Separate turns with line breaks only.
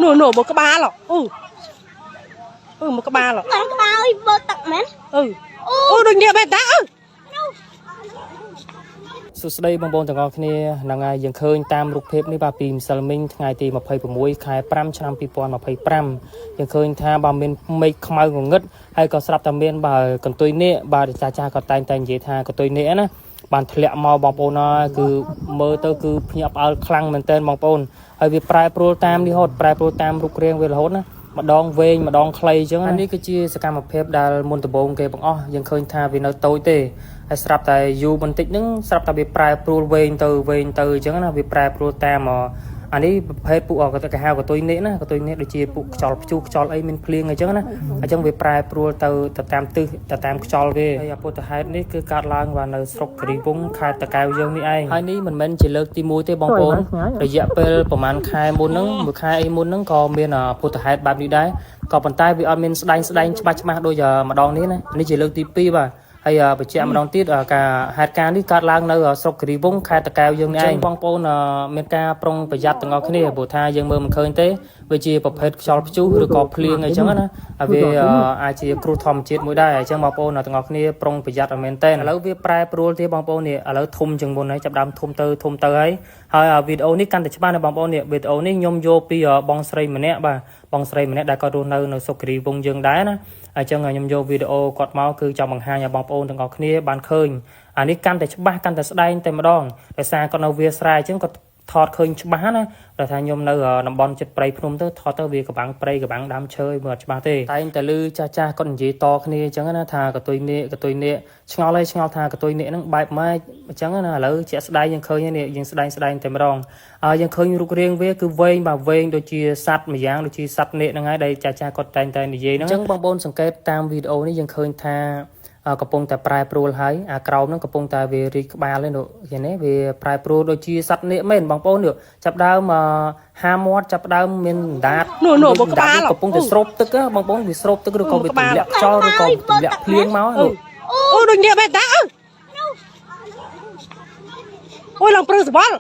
នោះនោះមកក្បាលអឺអឺមកក្បាល
បានក្បាលអីបើទឹកមែន
អឺអូដូចនេះបែរតាអឺ
សួស្តីបងប្អូនទាំងអស់គ្នាហ្នឹងហើយយើងឃើញតាមរូបភាពនេះបាទពីម្សិលមិញថ្ងៃទី26ខែ5ឆ្នាំ2025យើងឃើញថាបាទមានមេឃខ្មៅងងឹតហើយក៏ស្រាប់តែមានបាទកន្ទុយនេះបាទចាស់ចាស់ក៏តែងតែនិយាយថាកន្ទុយនេះណាបានធ្លាក់មកបងប្អូនហើយគឺមើលទៅគឺភ្ញាក់ផ្អើលខ្លាំងមែនទែនបងប្អូនហើយវាប្រែប្រួលតាមនេះហត់ប្រែប្រួលតាមរូបរាងវារហូតណាម្ដងវែងម្ដងខ្លីអញ្ចឹងណានេះគឺជាសកម្មភាពដែលមុនដំបូងគេបង្អស់យើងឃើញថាវានៅតូចទេ ហើយស្រាប់តែយូរបន្តិចហ្នឹងស្រាប់តែវាប្រែប្រួលវែងទៅវែងទៅអញ្ចឹងណាវាប្រែប្រួលតាមអានេះប្រភេទពួកគេហៅកតុយនេះណាកតុយនេះដូចជាពួកខ្យល់ព្យុះខ្យល់អីមានភ្លៀងអីចឹងណាអញ្ចឹងវាប្រែប្រួលទៅទៅតាមទិសទៅតាមខ្យល់វាហើយអពុទ្ធហេតុនេះគឺកើតឡើងបាទនៅស្រុកគិរីវង្សខេត្តតាកែវយើងនេះឯងហើយនេះមិនមែនជាលើកទី1ទេបងប្អូនរយៈពេលប្រហែលខែមុនហ្នឹងមួយខែអីមុនហ្នឹងក៏មានអពុទ្ធហេតុបែបនេះដែរក៏ប៉ុន្តែវាអត់មានស្ដែងស្ដែងច្បាស់ច្បាស់ដូចម្ដងនេះណានេះជាលើកទី2បាទ ហើយបញ្ជាក់ម្ដងទៀតការហេតុការណ៍នេះកើតឡើងនៅស្រុកគិរីវង្សខេត្តតាកែវយើងនេះឯងបងប្អូនមានការប្រុងប្រយ័ត្នទាំងអស់គ្នាព្រោះថាយើងមើលមិនឃើញទេវាជាប្រភេទខ្យល់ព្យុះឬក៏ភ្លៀងអីចឹងណាហើយវាអាចជាគ្រោះធម្មជាតិមួយដែរអញ្ចឹងបងប្អូនទាំងអស់គ្នាប្រុងប្រយ័ត្នឲ្យមែនទែនឥឡូវវាប្រែប្រួលទៀតបងប្អូននេះឥឡូវធំជាងមុនហើយចាប់ដើមធំទៅធំទៅហើយហើយវីដេអូនេះកាន់តែច្បាស់ណាស់បងប្អូននេះវីដេអូនេះខ្ញុំយកពីបងស្រីម្នាក់បាទបងស្រីម្នាក់ដែលគាត់រស់នៅនៅស្រុកគិរីវង្សយើងដែរណាអញ្ចឹងខ្ញុំយកវីដេអូគាត់មកគឺចង់បង្ហាញឲ្យបងប្អូនទាំងអស់គ្នាបានឃើញអានេះកាន់តែច្បាស់កាន់តែស្ដែងតែម្ដងដោយសារគាត់នៅវាស្រែអញ្ចឹងគាត់ថតឃើញច្បាស់ណាដែលថាខ្ញុំនៅតំបន់ចិត្តព្រៃភ្នំទៅថតទៅវាកបាំងព្រៃកបាំងដើមឈើមើលអត់ច្បាស់ទេតែងតែលឺចាស់ចាស់គាត់និយាយតគ្នាអញ្ចឹងណាថាកតុយនេះកតុយនេះឆ្ងល់ហើយឆ្ងល់ថាកតុយនេះហ្នឹងបែបម៉េចអញ្ចឹងណាឥឡូវជាក់ស្ដែងយើងឃើញនេះយើងស្ដែងស្ដែងតែម្ដងហើយយើងឃើញរូបរាងវាគឺវែងបាទវែងដូចជាសត្វម្យ៉ាងដូចជាសត្វនេះហ្នឹងហើយដែលចាស់ចាស់គាត់តែងតែនិយាយហ្នឹងអញ្ចឹងបងប្អូនសង្កេតតាមវីដេអូនេះយើងឃើញថាកំពុងតែប្រែប្រួលហើយអាក្រោមហ្នឹងកំពុងតែវារីកក្បាលហើយនោះឃើញទេវាប្រែប្រួលដូចជាសត្វនាគមែនបងប្អូននេះចាប់ដើមហាមាត់ចាប់ដើមមានអណ្ដាត
នោះនោះមកក្បាល
កំពុងតែស្រូបទឹកបងប្អូនវាស្រូបទឹកឬក៏វាទម្លាក់ខ្យល់ឬក៏ទម្លាក់ភ្លៀងមកនោះ
អូដូចនេះបែរតាអឺអូយឡើងព្រឺសវល់